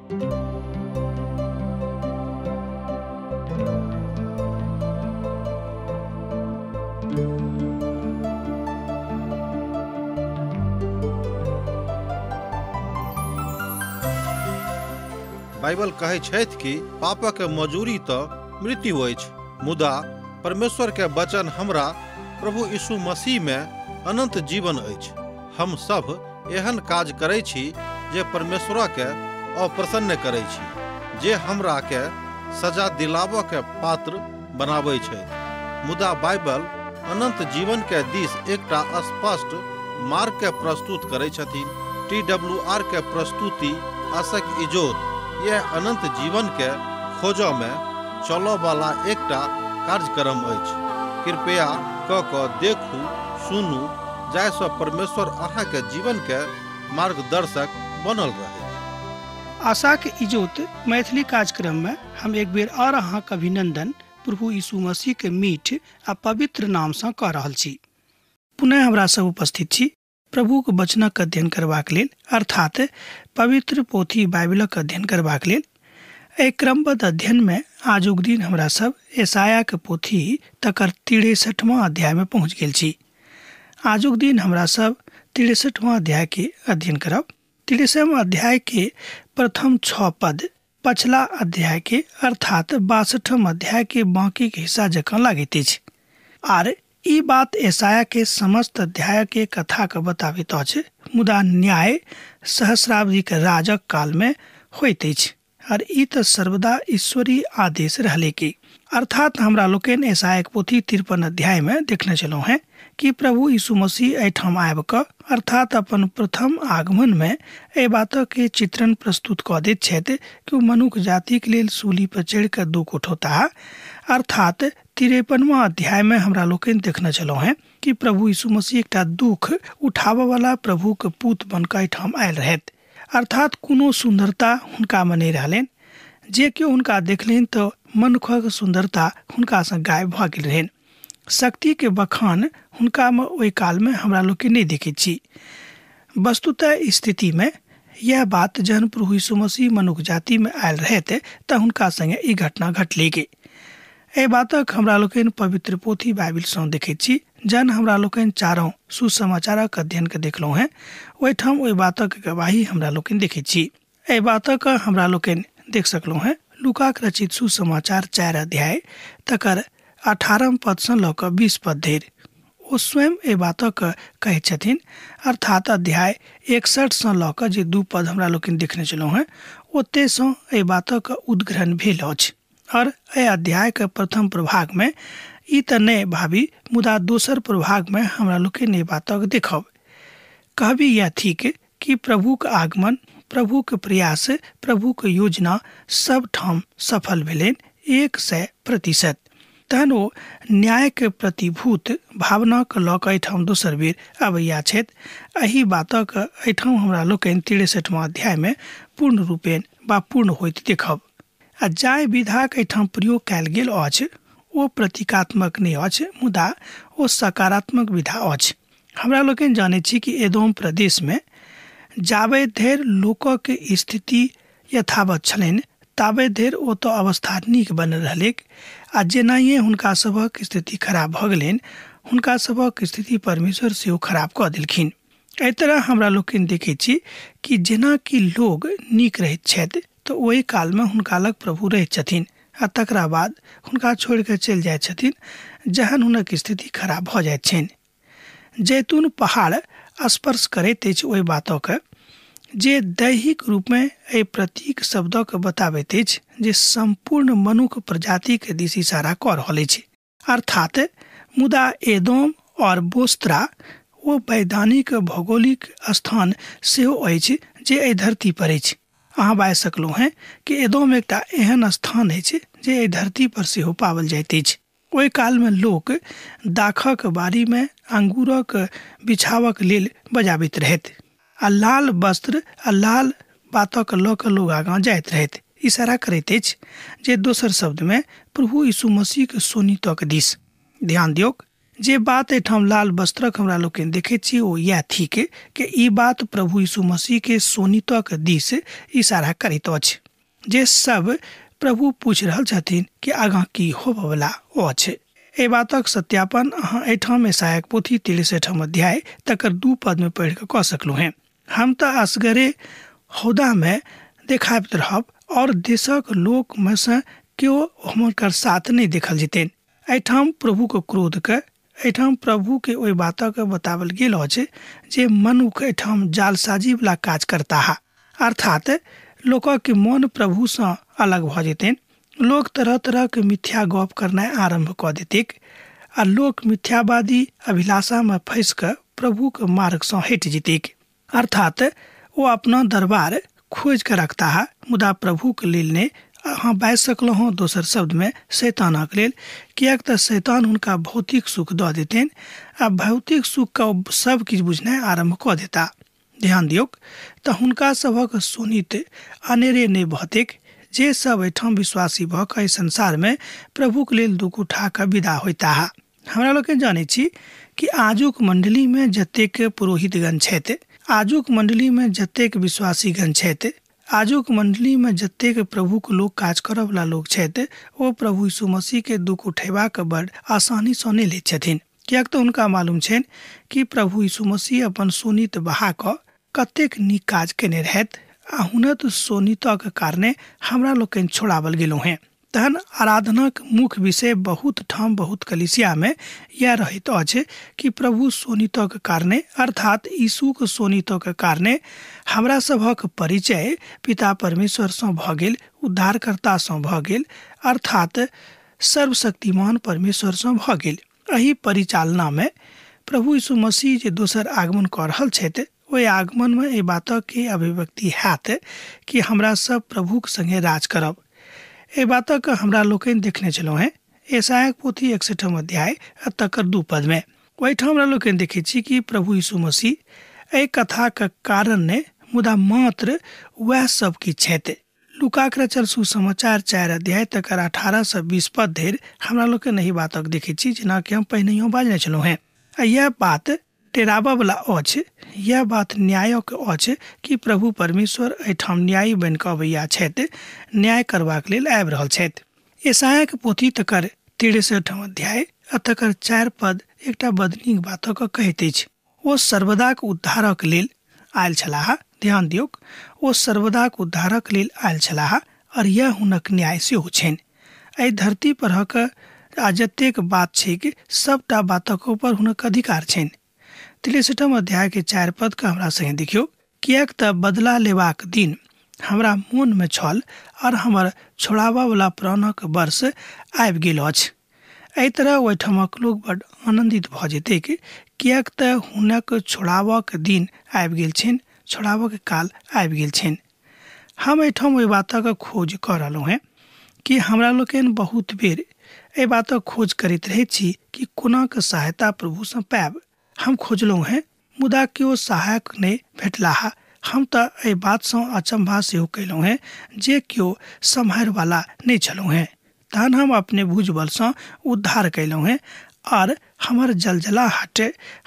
Bible कहै छथि कि पापक मजूरी तऽ मृत्यु अछि, मुदा परमेश्वर के वचन हमरा प्रभु यीशु मसीह में अनंत जीवन अछि। हम सब एहन काज करै छी जे परमेश्वर के अप्रसन्न करै छी, जे हमरा के सजा दिलाबऽ के पात्र बनाबै छथि। मुदा बाइबल अनंत जीवन के दिस एकटा स्पष्ट मार्ग के प्रस्तुत करै छथिन। TWR के प्रस्तुति आशक इजोत यह अनंत जीवन के खोजऽ में चलऽ वाला एकटा कार्यक्रम अछि। कृपया क क देखू, सुनू, जाहिसँ परमेश्वर अहाँ के जीवन के मार्गदर्शक बनल रहे। आशा के इजोत मैथिली कार्यक्रम में हम एक बेर और अहाँ के अभिनंदन प्रभु यीशु मसीह के मीठ आ पवित्र नाम से कऽ रहल छी। पुनः हमरा सब उपस्थित छी प्रभुक वचनक अध्ययन करबाक लेल, अर्थात पवित्र पोथी बाइबलक अध्ययन करबाक लेल। एहि क्रमबद्ध अध्ययन में आजुक दिन हमरा सब यशायाह के पोथी तकर 63वां अध्याय में पहुँच गेल छी। आजुक दिन हमरा सब 63वां अध्याय के अध्ययन करब। 63 अध्याय के प्रथम 6 पद पछला अध्याय के अर्थात 62 अध्याय के बाकी के हिस्सा जकाँ लागैत अछि। आर ई बात यशायाह के समस्त अध्याय के कथा के बताबैत अछि, मुदा न्याय सहस्राब्दी के राजक काल में होइत अछि और ई तऽ सर्वदा ईश्वरीय आदेश रहले के। अर्थात हमरा लोकनि यशायाह के पोथी 53 अध्याय में देखने छलहुँ हैं कि प्रभु यीशु मसीह एहिठाम आबि कऽ अर्थात अपन प्रथम आगमन में एहि बातक के चित्रण प्रस्तुत कऽ दैत छथि कि ओ मनुख जातिक लेल सूली पर चढ़ि कऽ दुख उठौताह। अर्थात 53वां अध्याय में हमरा लोकनि देखने छलहुँ हैं कि प्रभु यीशु मसीह एकटा दुख उठाबऽ वाला प्रभु के पूत बन कऽ एहिठाम आयल रहथि। अर्थात कोनो सुन्दरता हुनका में नहि रहलनि, जे केओ हुनका देखलनि तऽ मनुखक सुन्दरता हुनकासँ गायब भऽ गेल रहनि। शक्ति के बखान हुनका में ओहि काल में हमरा लोकनि नहि देखैत छी। वस्तुतः स्थिति में यह बात जहन प्रभु यीशु मसीह मनुख जाति में आयल रहथि तऽ हुनका संगे ई घटना घटलै गे। एहि बातक हमरा लोकनि पवित्र पोथी बाइबिल सँ देखैत छी। जहन हमरा लोकनि चारों सुसमाचारक अध्ययन के देखलहुँ हैं, ओहिठाम ओहि बातक गवाही हमरा लोकनि देखैत छी। एहि बातक हमरा लोकनि देख सकलहुँ हैं लूकाक रचित सुसमाचार 4 अध्याय तकर 18 पद सँ लऽ कऽ 20 पद धरि ओ स्वयं एहि बातक कहैत छथिन। अर्थात अध्याय 61 सँ लऽ कऽ जे 2 पद हमरा लोकनि देखने छलहुँ हैं, ओते सँ एहि बातक उद्ग्रहण भेल अछि। और एहि अध्याय के प्रथम प्रभाग में ई तऽ नहि भावी, मुदा दोसर प्रभाग में हमरा लोकनि एहि बातक देखब। कहबी यह थिक कि प्रभुक आगमन, प्रभुक प्रयास, प्रभुक योजना सब ठाम सफल भेलनि 100%। तहन ओ न्याय के प्रतिभूत भावनाक लऽ कऽ एहिठाम दोसर बेर अबैया छथि। एहि बातक एहिठाम हमरा लोकनि 63वां अध्याय में पूर्ण रूपेण वा पूर्ण होइत देखब। आ जाहि विधाक एहिठाम प्रयोग कयल गेल अछि ओ प्रतीकात्मक नहि अछि, मुदा ओ सकारात्मक विधा अछि। हमरा लोकनि जानैत छी कि एदोम प्रदेश में जाबे धरि लोकक स्थिति यथावत छलनि ताबे धरि ओतऽ अवस्था नीक बनल रहलैक, आ जेनाहिए हुनका सभक स्थिति खराब भऽ गेलनि हुनका सभक स्थिति परमेश्वर सेहो खराब कऽ देलखिन। एहि तरह हमरा लोकनि देखैत छी कि जेना कि लोग नीक रहैत छथि तऽ ओहि कालमे हुनका लग प्रभु रहैत छथिन आ तकरा बाद हुनका छोड़ि कऽ चलि जाइत छथिन जहन हुनक स्थिति खराब भऽ जाइत छनि। जैतून पहाड़ स्पर्श करैत अछि ओहि बातक जे दैहिक रूपमे एहि प्रतीक शब्दक बताबैत अछि जे सम्पूर्ण मनुख प्रजातिके दिस इशारा कऽ रहल अछि। अर्थात मुदा एदोम और बोस्त्रा ओ वैधानिक भौगोलिक स्थान सेहो अछि जे एहि धरती पर अछि। अहाँ बाजि सकलहुँ हैं कि एदोम एकटा एहन स्थान अछि जे एहि धरती पर सेहो पाओल जाइत अछि। ओहि कालमे लोक दाखक बारीमे अंगूरक बिछावक लेल बजाबैत रहथि आ लाल वस्त्र आ लाल बातक लऽ कऽ लोक आगाँ जाइत रहथि। इशारा करैत अछि जे दोसर शब्दमे प्रभु यीशु मसीहके सोनितक दिस ध्यान दियौक। जे बात एहिठाम लाल वस्त्रक हमरा लोकनि देखैत छी ओ इएह थिक कि ई बात प्रभु यीशु मसीह के सोनितक दिस इशारा करैत अछि। जे सब प्रभु पूछि रहल छथिन कि आगाँ की होबयवला अछि। एहि बातक सत्यापन अहाँ एहिठाम यशायाक पोथी 63 अध्याय तकर 2 पद में पढ़ि कऽ कऽ सकलहुँ हेँ। हम तऽ असगरे हौदामे देखाबैत रहब और देशक लोकमे सँ केओ हुनकर साथ नहि देखल जेतनि। एहिठाम प्रभुके क्रोधके, एहिठाम प्रभुके ओहि बातक बताओल गेल अछि जे मनुख एहिठाम जालसाजीवला काज करताह, अर्थात लोकक मन प्रभुसँ अलग भऽ जेतनि। लोक तरह तरहके मिथ्या गप करनाइ आरम्भ कऽ देतैक आ लोक मिथ्यावादी अभिलाषामे फँसि कऽ प्रभुके मार्गसँ हटि जेतैक। अर्थात ओ अपना दरबार खोजि कऽ रखताह, मुदा प्रभुके लेल नहि। अहाँ बाजि सकलहुँ हँ दोसर शब्दमे शैतानक लेल, किएक तऽ शैतान हुनका भौतिक सुख दऽ देतनि आ भौतिक सुखके ओ सब किछु बुझनाइ आरम्भ कऽ देता। ध्यान दियौक तऽ हुनका सभक शोणित अनेरे नहि बहतैक जे सब एहिठाम विश्वासी भऽ कऽ एहि संसारमे प्रभुक लेल दुःख उठा कऽ विदा होइताह। हमरा लोकनि जानै छी कि आजुक मण्डलीमे जतेक पुरोहितगण छथि, आजुक मण्डलीमे जतेक विश्वासीगण छथि, आजुक मण्डलीमे जतेक प्रभुक लोक काज करऽवला लोक छथि, ओ प्रभु यीशु मसीहके दुःख उठेबाक बड़ आसानीसँ नहि लैत छथिन, किएक तऽ हुनका मालूम छनि कि प्रभु यीशु मसीह अपन शोणित बहा कऽ कतेक नीक काज केने रहथि आ हुनक शोणितक कारणे हमरा लोकनि छोड़ाओल गेलहुँ हेँ। तहन आराधनाक मुख्य विषय बहुत ठाम बहुत कलीसियामे इएह रहैत अछि कि प्रभु शोणितक कारणे, अर्थात यीशुक शोणितक कारणे हमरा सभक परिचय पिता परमेश्वरसँ भऽ गेल, उद्धारकर्तासँ भऽ गेल, अर्थात सर्वशक्तिमान परमेश्वरसँ भऽ गेल। एहि परिचालनामे प्रभु यीशु मसीह जे दोसर आगमन कऽ रहल छथि, ओहि आगमनमे एहि बातक अभिव्यक्ति हैत कि हमरा सब प्रभुक संगे राज करब। एहि बातक हमरा लोकनि देखने छलहुँ हेँ यशायाक पोथी 61 अध्याय आ तकर 2 पदमे। ओहिठाम हमरा लोकनि देखैत छी कि प्रभु यीशु मसीह एहि कथाक कारण नहि, मुदा मात्र वएह सब किछु छथि। लूकाक रचल सुसमाचार 4 अध्याय तकर 18 से 20 पद धरि हमरा लोकनि एहि बातक देखैत छी, जेनाकि हम पहिनहियो बाजने छलहुँ हेँ। आ इएह बात टेराबऽवला अछि, यह बात न्यायक अछि कि प्रभु परमेश्वर एहिठाम न्यायी बनि कऽ अबैया छथि, न्याय करबाक लेल आबि रहल छथि। यशायाक पोथी तकर 63 अध्याय आ तकर 4 पद एकटा बड नीक बातक कहैत अछि। ओ सर्वदाक उद्धारक लेल आयल छलाह। ध्यान दियौक, ओ सर्वदाक उद्धारक लेल आयल छलाह और यह हुनक न्याय सेहो छनि। एहि धरती परहक आ जतेक बात छैक सबटा बातक ऊपर हुनक अधिकार छनि। 63 अध्याय के 4 पद के हमरा संगे देखियौ, किएक तऽ बदला लेबाक दिन हमरा मोन में छल और हमर छोड़ाबऽवला प्राणक वर्ष आबि गेल अछि। एहि तरह ओहिठामक लोक बड आनन्दित भऽ जेतैक, किएक तऽ हुनक छोड़ाबऽक दिन आबि गेल छनि, छोड़ाबऽक काल आबि गेल छनि। हम एहिठाम ओहि बातक खोज कऽ रहलहुँ हेँ कि हमरा लोकनि बहुत बेर एहि बातक खोज करैत रहैत छी कि कोना कऽ सहायता प्रभुसँ पायब। हम खोजलहुँ हेँ, मुदा केओ सहायक नहि भेटलाह। हम तऽ एहि बातसँ अचम्भा सेहो कयलहुँ हेँ जे केओ सम्हारयवला नहि छलहुँ हेँ। तहन हम अपने भुजबलसँ उद्धार कयलहुँ हेँ और हमर जलजलाहट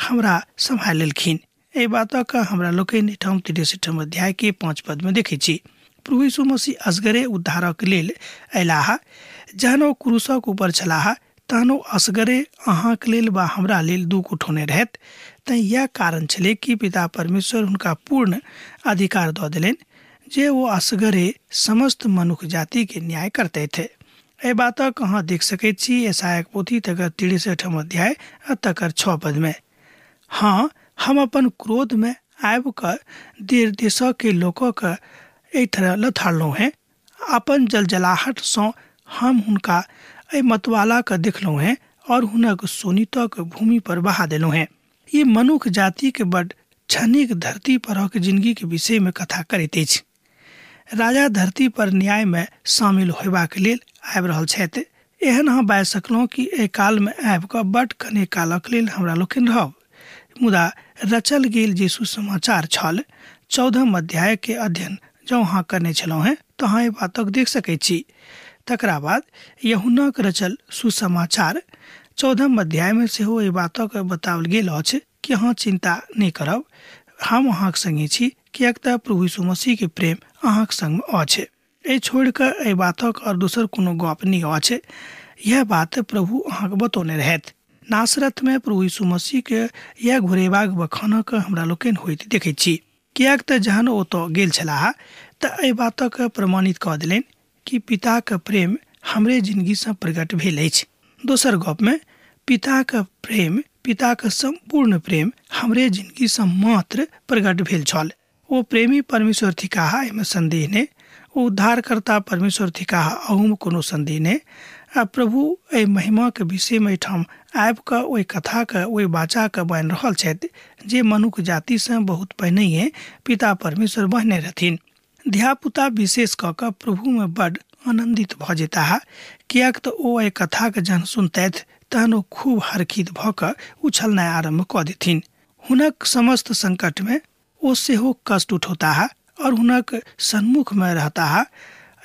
हमरा सम्हारि लेलखिन। एहि बातक हमरा लोकनि एहिठाम 63 अध्याय के 5 पद में देखै छी। प्रभु यीशु मसीह असगरे उद्धारक लेल अयलाह। जहन ओ क्रूसक ऊपर छलाह तहन ओ असगरे अहाँक लेल वा हमरा लेल दुःख उठौने रहथि। तैं इएह कारण छलै कि पिता परमेश्वर हुनका पूर्ण अधिकार दऽ देलनि जे ओ असगरे समस्त मनुख जाति के न्याय करतथि। एहि बातक अहाँ देख सकैत छी यशायाक पोथी तकर 63 अध्याय आ तकर 6 पद में। हाँ, हम अपन क्रोध में आबि कऽ देर देशक लोकक एहि तरह लथाड़लहुँ हेँ। अपन जलजलाहटसँ हम हुनका एहि मतवाला के देखलहुँ हेँ और हुनक शोणितक भूमि पर बहा देलहुँ हेँ। ई मनुख जाति के बड क्षणिक धरती परक जिंदगी के विषय में कथा करैत अछि। राजा धरती पर न्याय में शामिल होयबाक लेल आबि रहल छथि। एहन अहाँ बाजि सकलहुँ कि एहि काल में आबि कऽ बड कने कालक लेल हमरा लोकनि रहब, मुदा रचल गेल जे सुसमाचार छल 14 अध्याय के अध्ययन जँ अहाँ करने छलहुँ हेँ तऽ अहाँ एहि बातक देख सकैत छी। तकरा बाद यूहन्नाक रचल सुसमाचार 14 अध्याय में सेहो एहि बातक बताओल गेल अछि कि अहाँ चिंता नहि करब, हम अहाँक संगे छी, किएक तऽ प्रभु यीशु मसीह के प्रेम अहाँक संग में अछि। एहि छोड़ि कऽ एहि बातक और दोसर कोनो गप नहि अछि। यह बात प्रभु अहाँके बतौने रहथि। नासरत में प्रभु यीशु मसीह के यह घुरेबाक बखानक हमरा लोकनि होइत देखैत छी, किएक तऽ जहन ओतऽ गेल छलाह तऽ एहि बातक प्रमाणित कऽ देलनि कि पिताक प्रेम हमरे जिंदगीसँ प्रकट भेल अछि। दोसर गपमे पिताक प्रेम, पिताक सम्पूर्ण प्रेम हमरे जिंदगीसँ मात्र प्रकट भेल छल। ओ प्रेमी परमेश्वर थिकाह, एहिमे संदेह नहि। ओ उद्धारकर्ता परमेश्वर थिकाह, अहूमे कोनो संदेह नहि। आ प्रभु एहि महिमाके विषयमे एहिठाम आबि कऽ ओहि कथाके, ओहि वाचाके बान्हि रहल छथि जे मनुख जातिसँ बहुत पहिनहिए पिता परमेश्वर बहने रहथिन। धियापुता विशेष कऽ कऽ प्रभुमे बड आनन्दित भऽ जेताह, किएक तऽ ओ एहि कथाके जहन सुनतथि तहन ओ खूब हरखित भऽ कऽ उछलनाइ आरम्भ कऽ देथिन। हुनक समस्त संकटमे ओ सेहो कष्ट उठौताह और हुनक सन्मुखमे रहताह।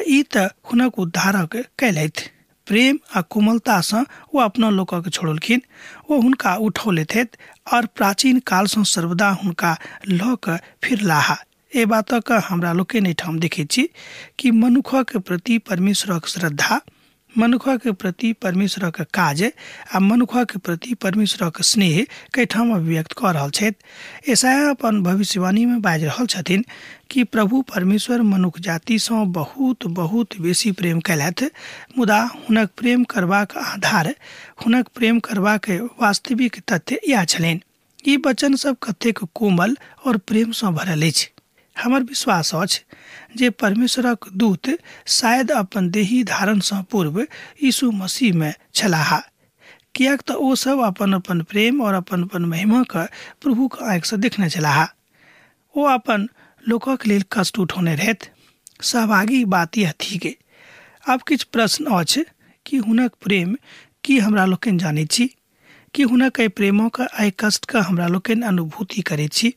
ई तऽ हुनक उद्धारक कयलथि। प्रेम आ कोमलतासँ ओ अपना लोकक छोड़लखिन, ओ हुनका उठौलथि और प्राचीन कालसँ सर्वदा हुनका लऽ कऽ फिरलाह। एहि बातक हमरा लोकनि एहिठाम देखैत छी कि मनुखक प्रति परमेश्वरक श्रद्धा, मनुखक प्रति परमेश्वरक काज आ मनुखक प्रति परमेश्वरक स्नेह कैठाम अभिव्यक्त कऽ रहल छथि। यशायाह अपन भविष्यवाणीमे बाजि रहल छथिन कि प्रभु परमेश्वर मनुख जातिसँ बहुत बहुत बेसी प्रेम कयलथि, मुदा हुनक प्रेम करबाक आधार, हुनक प्रेम करबाक वास्तविक तथ्य इएह छलनि। ई वचन सब कतेक कोमल और प्रेमसँ भरल अछि। हमर विश्वास अछि जे परमेश्वरक दूत शायद अपन देही धारणसँ पूर्व यीशु मसीहमे छलाह, किएक तऽ ओ सब अपन अपन प्रेम और अपन अपन महिमाके प्रभुक आँखिसँ देखने छलाह। ओ अपन लोकक लेल कष्ट उठौने रहथि। सहभागी बात यह थिक। आब किछु प्रश्न अछि कि हुनक प्रेम की हमरा लोकनि जानैत छी? कि हुनक एहि प्रेमक, एहि कष्टके हमरा लोकनि अनुभूति करैत छी?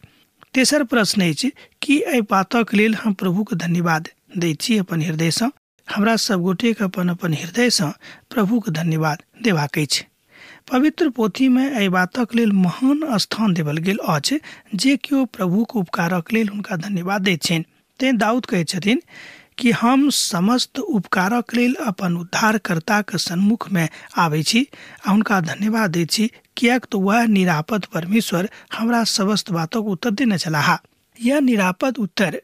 तेसर प्रश्न अछि कि एहि बातक लेल हम प्रभुके धन्यवाद दैत छी अपन हृदयसँ? हमरा सब गोटेके अपन अपन हृदयसँ प्रभुके धन्यवाद देबाक अछि। पवित्र पोथीमे एहि बातक लेल महान स्थान देवल गेल अछि जे केओ प्रभुक उपकारक लेल हुनका धन्यवाद दैत छनि। तें दाऊद कहैत छथिन कि हम समस्त उपकारक लेल अपन उद्धारकर्ताक सन्मुखमे आबै छी आ हुनका धन्यवाद दैत छी, किएक तऽ वएह निरापद परमेश्वर हमरा समस्त बातक उत्तर देने छलाह। यह निरापद उत्तर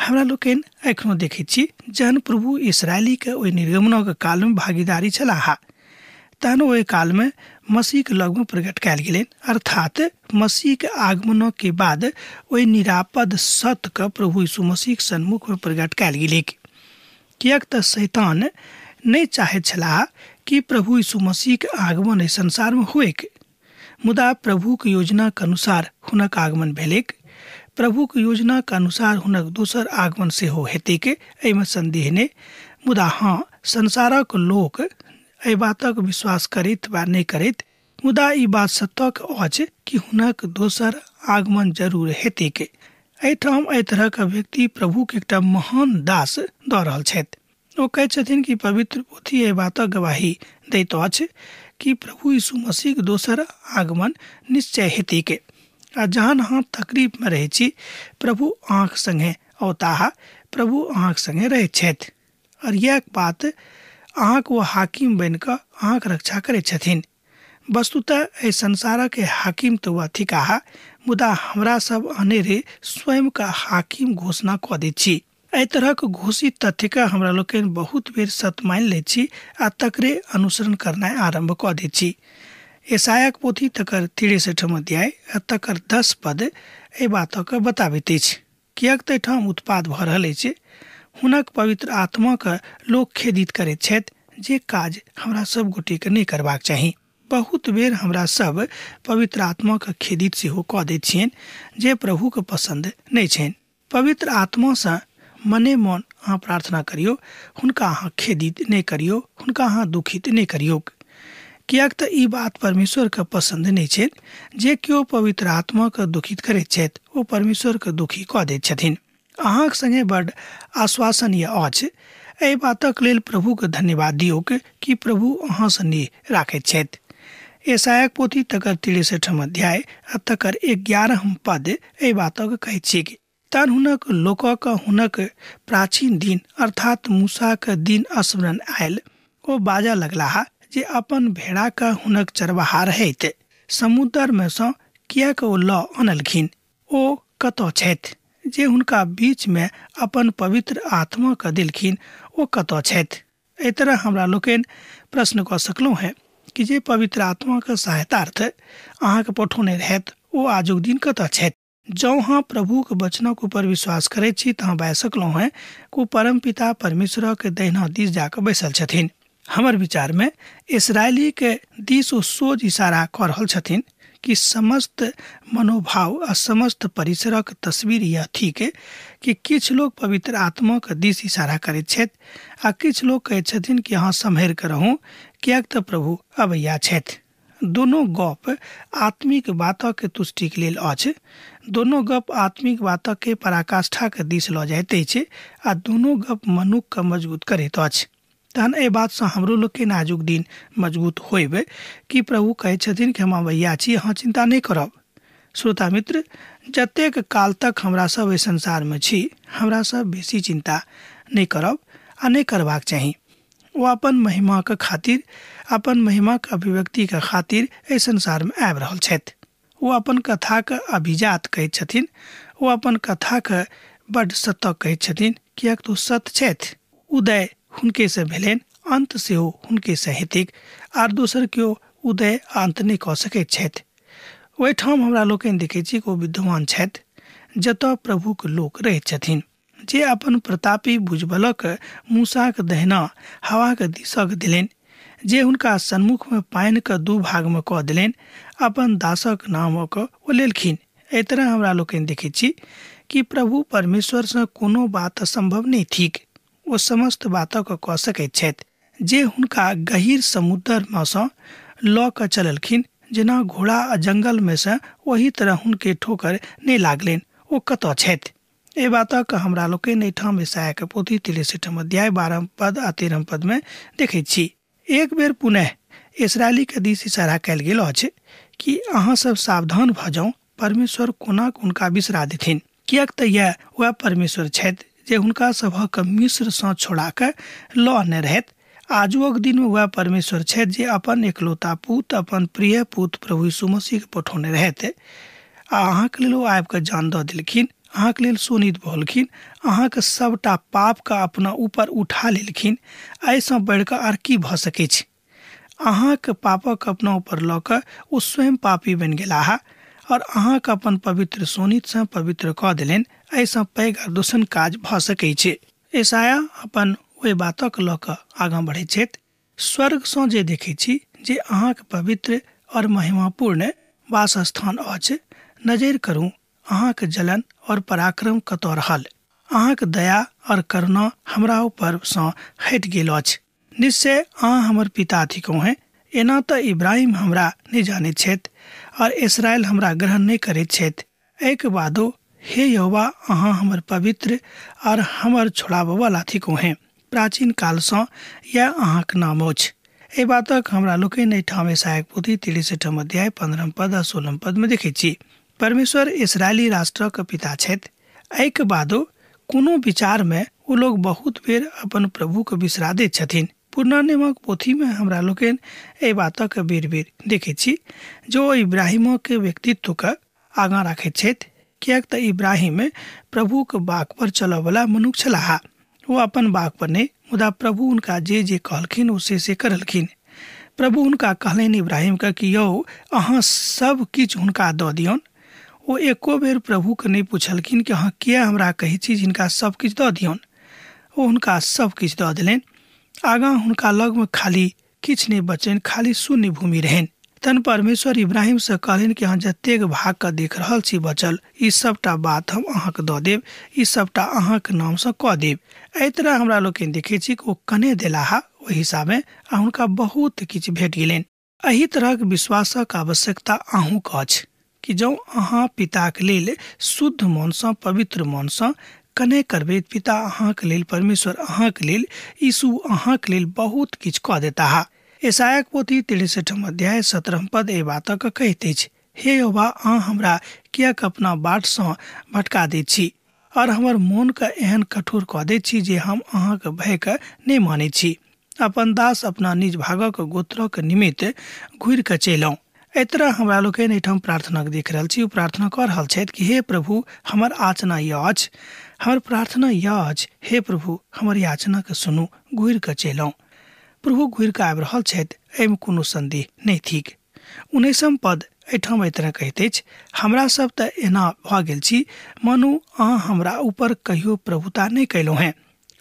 हमरा लोकनि एखनो देखैत छी जहन प्रभु इसरायलीके ओहि निर्गमनक कालमे भागीदारी छलाह, तहन ओहि कालमे मसीहके लगमे प्रकट कयल गेलनि। अर्थात मसीहके आगमनके बाद ओहि निरापद सत्यके प्रभु यीशु मसीहके सन्मुखमे प्रकट कयल गेलैक। किएक तऽ शैतान नहि चाहैत छलाह कि प्रभु यीशु मसीहके आगमन एहि संसारमे होइक, मुदा प्रभुक योजनाक अनुसार हुनक आगमन भेलैक। प्रभुक योजनाक अनुसार हुनक दोसर आगमन सेहो हेतैक, एहिमे संदेह नहि। मुदा हँ, संसारक लोक एहि बातक विश्वास करैत वा नहि करैत, मुदा ई बात सत्यक अछि कि हुनक दोसर आगमन जरूर हेतैक। एहिठाम एहि तरहक व्यक्ति प्रभुक एकटा महान दास दऽ रहल छथि। ओ कहैत छथिन कि पवित्र पोथी एहि बातक गवाही दैत अछि कि प्रभु यीशु मसीहक दोसर आगमन निश्चय हेतैक। आ जहन अहाँ तकलीफमे रहै छी, प्रभु अहाँक संगे औताह, प्रभु अहाँक संगे रहैत छथि और यह बात अहाँक ओ हाकिम बनि कऽ अहाँक रक्षा करैत छथिन। वस्तुतः एहि संसारक हाकिम तऽ वह थिकाह, मुदा हमरा सब अनेरे स्वयं का हाकिम घोषणा कऽ दैत छी। एहि तरहक घोषित तथ्यके हमरा लोकनि बहुत बेर सत्य मानि लैत छी आ तकरे अनुसरण करनाइ आरम्भ कऽ दैत छी। यशायाक पोथी तकर 63 अध्याय आ तकर 10 पद एहि बातक बताबैत अछि, किएक तऽ एहिठाम उत्पाद भऽ रहल अछि। हुनक पवित्र आत्माके लोक खेदित करैत छथि, जे काज हमरा सब गोटेके नहि करबाक चाही। बहुत बेर हमरा सब पवित्र आत्माके खेदित सेहो कऽ दैत छियनि, जे प्रभुके पसन्द नहि छनि। पवित्र आत्मासँ मने मन अहाँ प्रार्थना करियौ, हुनका अहाँ खेदित नहि करियौ, हुनका अहाँ दुखित नहि करियौ, किएक तऽ ई बात परमेश्वरके पसन्द नहि छनि। जे केओ पवित्र आत्माके दुखित करैत छथि ओ परमेश्वरके दुखी कऽ दैत छथिन। अहाँक संगे बड आश्वासनीय अछि। एहि बातक लेल प्रभुके धन्यवाद दियौक कि प्रभु अहाँसँ नेह राखैत छथि। यशायाक पोथी तकर 63 अध्याय आ तकर 11 पद एहि बातक कहैत छी। तहन हुनक लोकक हुनक प्राचीन दिन अर्थात मूसाक दिन स्मरण आयल। ओ बाजऽ लगलाह जे अपन भेड़ाक हुनक चरवाहा रहैत समुद्रमे सँ किएक ओ लऽ अनलखिन? ओ कतऽ छथि जे हुनका बीचमे अपन पवित्र आत्माके देलखिन? ओ कतऽ छथि? एहि तरह हमरा लोकनि प्रश्न कऽ सकलहुँ हेँ कि जे पवित्र आत्माके सहायतार्थ अहाँके पठौने रहैत ओ आजुक दिन कतऽ छथि? जँ अहाँ प्रभुके वचनक ऊपर विश्वास करैत छी तऽ अहाँ बाजि सकलहुँ हेँ कि ओ परमपिता परमेश्वरक दहिना दिस जाकऽ बैसल छथिन। हमर विचारमे इसराइलीके दिस ओ सोझ इशारा कऽ रहल छथिन कि समस्त मनोभाव आ समस्त परिसरक तस्वीर यह थिक कि किछु लोक पवित्र आत्माके दिस इशारा करैत छथि आ किछु लोक कहैत छथिन कि अहाँ सम्हरि कऽ रहू किएक तऽ प्रभु अबैया छथि। दोनो गप आत्मिक बातक तुष्टिक लेल अछि। दोनो गप आत्मिक बातक पराकाष्ठाक दिस लऽ जाइत अछि आ दोनो गप मनुखके मजबूत करैत अछि। तहन एहि बातसँ हमरो लोकके आजुक दिन मजबूत होयब कि प्रभु कहै छथिन कि हम अबैया छी, अहाँ चिन्ता नहि करब। श्रोता मित्र, जतेक काल तक हमरा सब एहि संसारमे छी हमरा सब बेसी चिन्ता नहि करब आ नहि करबाक चाही। ओ अपन महिमाके खातिर, अपन महिमाके अभिव्यक्तिके खातिर एहि संसारमे आबि रहल छथि। ओ अपन कथाके अभिजात कहैत छथिन, ओ अपन कथाके बड्ड सत्य कहैत छथिन, किएक तऽ ओ सत्य छथि। उदय हुनकेसँ भेलनि, अन्त सेहो हुनकेसँ हेतैक, आर दोसर केओ उदय अन्त नहि कऽ सकैत छथि। ओहिठाम हमरा लोकनि देखै छी कि ओ विद्यमान छथि जतऽ प्रभुके लोक रहैत छथिन, जे अपन प्रतापी भुजबलक मूसाक दहिना हवाके दिशक देलनि, जे हुनका सन्मुखमे पानिके दू भागमे कऽ देलनि, अपन दासक नामक ओ लेलखिन। एहि तरह हमरा लोकनि देखै छी कि प्रभु परमेश्वरसँ कोनो बात असम्भव नहि थिक। ओ समस्त बातक कऽ सकैत छथि। जे हुनका गहीर समुद्रमे सँ लऽ कऽ चललखिन, जेना घोड़ा आ जंगलमे सँ, ओही तरह हुनके ठोकर नहि लागलनि। ओ कतऽ छथि? एहि बातक हमरा लोकनि एहिठाम यशायाके पोथी 63 अध्याय 12 पद आ 13 पदमे देखैत छी। एक बेर पुनः इसराइलीके दिस इशारा कयल गेल अछि कि अहाँ सब सावधान भऽ जाउ, परमेश्वर कोना हुनका बिसरा देथिन, किएक तऽ इएह वएह परमेश्वर छथि जे हुनका सभक मिस्रसँ छोड़ा कऽ लऽ अनने रहथि। आजुक दिनमे वएह परमेश्वर छथि जे अपन एकलौता पुत, अपन प्रिय पुत प्रभु यीशु मसीहके पठौने रहथि आ अहाँके लेल ओ आबिकऽ जान दऽ देलखिन, अहाँके लेल शोणित बहलखिन, अहाँके सबटा पापके अपना ऊपर उठा लेलखिन। एहिसँ बढ़िकऽ आर की भऽ सकै छै? अहाँके पापक अपना ऊपर लऽ कऽ ओ स्वयं पापी बनि गेलाह और अहाँके अपन पवित्र शोणितसँ पवित्र कऽ देलनि। एहिसँ पैघ आर दोसर काज भऽ सकै छै? यशाया अपन ओहि बातक लऽ कऽ आगाँ बढ़ैत छथि। स्वर्गसँ जे देखै छी जे अहाँके पवित्र और महिमापूर्ण वासस्थान अछि, नजरि करू, अहाँके जलन और पराक्रम कतऽ रहल? अहाँके दया और करुणा हमरा ऊपर सँ हटि गेल अछि। निश्चय अहाँ हमर पिता थिकहुँ हेँ। एना तऽ इब्राहिम हमरा नहि जानैत छथि और इसराइल हमरा ग्रहण नहि करैत छथि। एहिके बादो हे यहोवा, अहाँ हमर पवित्र और हमर छोड़ाबऽवला थिकहुँ हेँ। प्राचीन कालसँ यैह अहाँक नाम अछि। एहि बातक हमरा लोकनि एहिठाम यशायाक पोथी 63 अध्याय 15 पद आ 16 पदमे देखैत छी। परमेश्वर इसराइली राष्ट्रक पिता छथि। एहिके बादो कोनो विचारमे ओ लोग बहुत बेर अपन प्रभुके बिसरा दैत छथिन। पुरना नियमक पोथीमे हमरा लोकनि एहि बातक बेर बेर देखैत छी जे ओ इब्राहिमक व्यक्तित्वके आगाँ राखैत छथि, किएक तऽ इब्राहिम प्रभुक बाक पर चलऽवला मनुख छलाह। ओ अपन बाक पर नहि, मुदा प्रभु हुनका जे जे कहलखिन ओ से करलखिन। प्रभु हुनका कहलनि इब्राहिमके कि यौ, अहाँ सब किछु हुनका दऽ दियौन। ओ एको बेर प्रभुके नहि पुछलखिन कि अहाँ किया हमरा कहै छी जिनका सब किछु दऽ दियौन। ओ हुनका सब किछु दऽ देलनि। आगाँ हुनका लगमे खाली किछु नहि बचलनि, खाली शून्य भूमि रहनि। तहन परमेश्वर इब्राहिमसँ कहलनि कि अहाँ जतेक भागके देख रहल छी बचल, ई सबटा बात हम अहाँके दऽ देब, ई सबटा अहाँके नामसँ कऽ देब। एहि तरह हमरा लोकनि देखै छी कि ओ कने देलाह ओहि हिसाबे आ हुनका बहुत किछु भेट गेलनि। एहि तरहक विश्वासक आवश्यकता अहूँके अछि कि जँ अहाँ पिताके लेल शुद्ध मनसँ, पवित्र मनसँ कने करबै, पिता अहाँके लेल, परमेश्वर अहाँके लेल, यीशु अहाँके लेल बहुत किछु कऽ देताह। यशायाक पोथी 63 अध्याय 17 पद एहि बातक कहैत अछि, हे यहोवा, अहाँ हमरा किएक अपना बाट सँ भटका दैत छी और हमर मोनके एहन कठोर कऽ दैत छी जे हम अहाँके भयके नहि मानैत छी। अपन दास अपना निज भागक गोत्रक निमित्त घुरि कऽ चलि। एहि तरह हमरा लोकनि एहिठाम प्रार्थना देख रहल छी। ओ प्रार्थना कऽ रहल छथि कि हे प्रभु, हमर आचना यह अछि, हमर प्रार्थना यह अछि, हे प्रभु, हमर याचनाके सुनू, घुरि कऽ चलि। प्रभु घुरि कऽ आबि रहल छथि, एहिमे कोनो सन्देह नहि थिक। 19 पद एहिठाम एहि तरह कहैत अछि, हमरा सब तऽ एना भऽ गेल छी मानू अहाँ हमरा ऊपर कहियो प्रभुता नहि कयलहुँ हेँ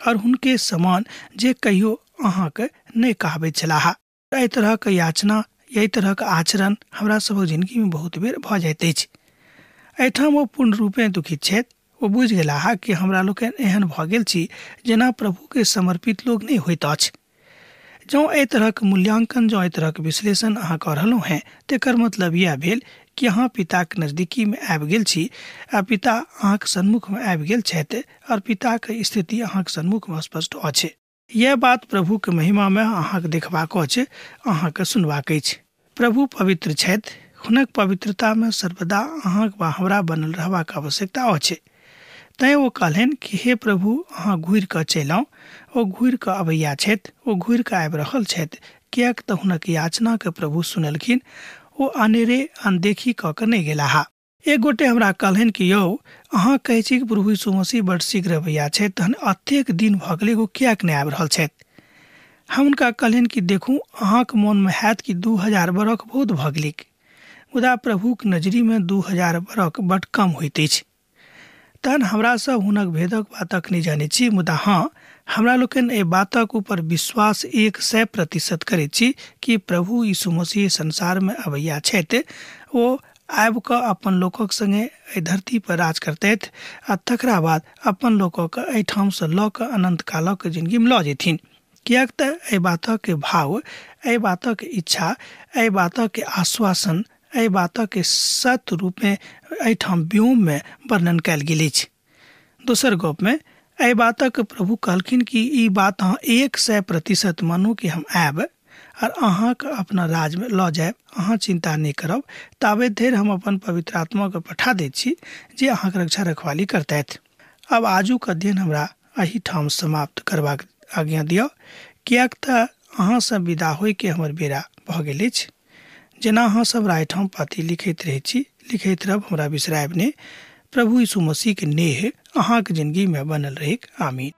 और हुनके समान जे कहियो अहाँके नहि कहबैत छलाह। एहि तरहक याचना, एहि तरहक आचरण हमरा सभक जिंदगीमे बहुत बेर भऽ जाइत अछि। एहिठाम ओ पूर्ण रूपेँ दुखित छथि। ओ बुझि गेलाह कि हमरा लोकनि एहन भऽ गेल छी जेना प्रभुके समर्पित लोक नहि होइत अछि। जँ एहि तरहक मूल्यांकन, जँ एहि तरहक विश्लेषण अहाँ कऽ रहलहुँ हेँ, तेकर मतलब इएह भेल कि अहाँ पिताक नजदीकीमे आबि गेल छी आ पिता अहाँक सन्मुखमे आबि गेल छथि और पिताक स्थिति अहाँक सन्मुखमे स्पष्ट अछि। यह बात प्रभुके महिमामे अहाँके देखबाक अछि, अहाँके सुनबाक अछि। प्रभु पवित्र छथि। हुनक पवित्रतामे सर्वदा अहाँक वा हमरा बनल रहबाक आवश्यकता अछि। तैँ ओ कहलनि कि हे प्रभु, अहाँ घुरि कऽ चलि आउ। ओ घुरि कऽ अबैया छथि, ओ घुरि कऽ आबि रहल छथि, किएक तऽ हुनक याचनाके प्रभु सुनलखिन। ओ अनेरे अनदेखी कऽ कऽ नहि गेलाह। एक गोटे हमरा कहलनि कि यौ, अहाँ कहै छी कि प्रभु यीशु मसीह बड शीघ्र अबैया छथि, तहन एतेक दिन भऽ गेलै, ओ किएक नहि आबि रहल छथि? हम हुनका कहलनि कि देखू, अहाँके मोनमे हैत कि 2000 बरख बहुत भऽ गेलैक, मुदा प्रभुक नजरिमे 2000 बरख बड कम होइत अछि। तहन हमरा सब हुनक भेदक बातक नहि जानै छी, मुदा हँ, हमरा लोकनि एहि बातक ऊपर विश्वास 100% करैत छी कि प्रभु यीशु मसीह संसारमे अबैया छथि। ओ आबि कऽ अपन लोकक संगे एहि धरती पर राज करतथि आ तकरा बाद अपन लोकक एहिठामसँ लऽ कऽ अनन्त कालक जिंदगीमे लऽ जेथिन, किएक तऽ एहि बातक भाव, एहि बातक इच्छा, एहि बातक आश्वासन, एहि बातक सत्य रूपमे एहिठाम व्योममे वर्णन कयल गेल अछि। दोसर गपमे एहि बातक प्रभु कहलखिन कि ई बात अहाँ 100% मानू कि हम आयब और अहाँके अपना राजमे लऽ जायब, अहाँ चिन्ता नहि करब। ताबे धरि हम अपन पवित्र आत्माके पठा दैत छी जे अहाँके रक्षा रखवाली करतथि। आब आजुक अध्ययन हमरा एहिठाम समाप्त करबाक आज्ञा दिअ, किएक तऽ अहाँसँ विदा होइके हमर बेरा भऽ गेल अछि। जेना अहाँ सब हमरा एहिठाम पाती लिखैत रहै छी, लिखैत रहब, हमरा बिसरायब नहि। प्रभु यीशु मसीहके नेह अहाँके जिंदगीमे बनल रहैक। आमीन।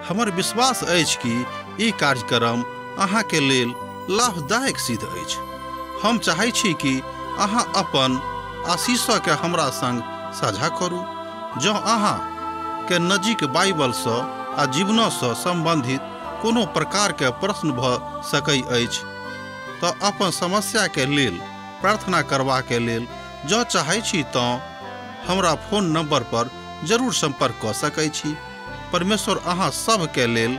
हमर विश्वास अछि कि ई कार्यक्रम अहाँके लेल लाभदायक सिद्ध अछि। हम चाहै छी कि अहाँ अपन आशीषके हमरा संग साझा करू। जँ अहाँ के नजीक बाइबलसँ आ जीवनसँ संबंधित कोनो प्रकारके प्रश्न भऽ सकै अछि तऽ अपन समस्याके लेल प्रार्थना करबाके लेल जँ चाहै छी तऽ हमरा फोन नंबर पर जरूर संपर्क कऽ सकै छी। परमेश्वर अहाँ सबके लेल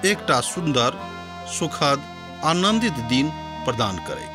एकटा सुन्दर, सुखद, आनंदित दिन प्रदान करैक।